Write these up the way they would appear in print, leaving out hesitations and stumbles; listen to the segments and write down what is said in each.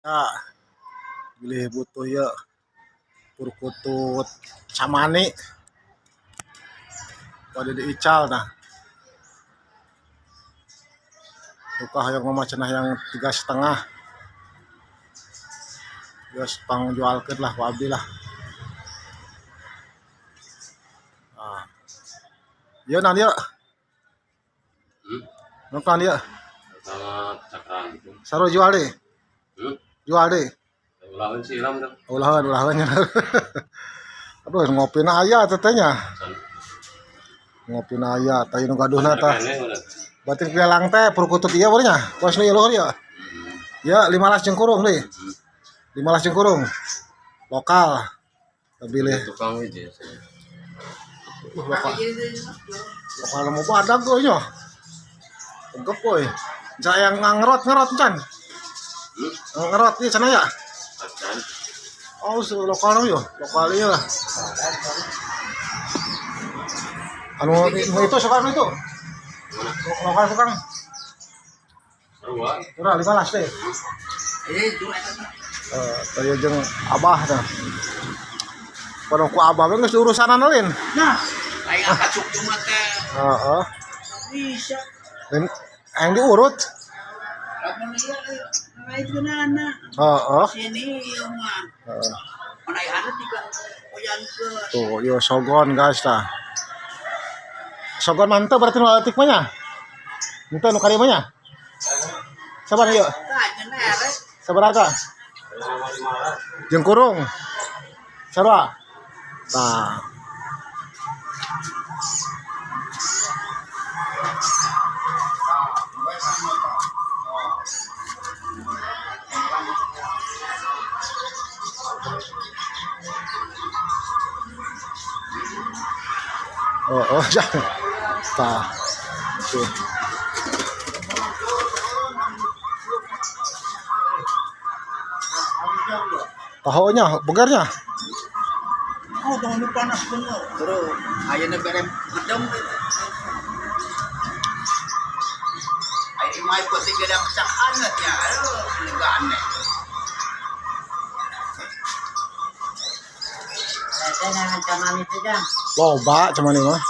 Ya, bilih butuh ya purkutut camani pada diical nah. Duka hayang mama cenah yang 3,5. Geus pangjualkeun lah ku abdi lah. Ah. Ieu naon ieu? Naon ieu? Sama cakran. Saru jual deh. Jual deh. Ulahan sih lam dah. Ulahan, ulahannya. Aduh, ngopina aya tetehnya. Ngopina aya, tah nu gaduhna tah. Batin pialang teh purkutut ieu boleh nya. Kos nu ieu luhur ieu. Ya, 15 jengkurung deui. 15 jengkurung. Lokal. Bilih Tukang hiji. Lokal. Lokal mau badag euy nya. Tegep euy. Saya ngerot-ngerot can. Ngerot ieu cenah ya. Oh, lokal yo, lokal ieu lah. Anu itu sekarang itu. Lokal sekarang. Ora 15 teh. Tadi jeung abah tah. Padahal ku abah we geus urusanan lain. Nah, lain akacuk cuma teh. Heeh. Bisa. Lain yang diurut. Lamun ieu lain geunana. Heeh. Sini ieu mah. Heeh. Mana tiga oyan ke. Tuh, yo sogon guys tah. Sogon mantep berarti nu aletik mah nya. Henteu nu kari mah nya. Sabar yuk. Tah cenah erek. Sabaraha? Jengkurung. Sarua. Tah. Oh, oh, jangan. Tah. Tuh. Tahunya, begarnya. Oh, tong nu panas bener. Terus ayeuna bere gedem. Ayo imah peuting gede cak hangat ya. Aduh, lega aneh. Loba cuman ini mah.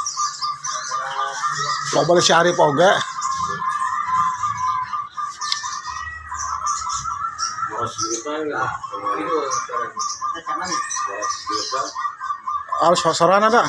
Loba si Arif oge. Harus sosoran ada.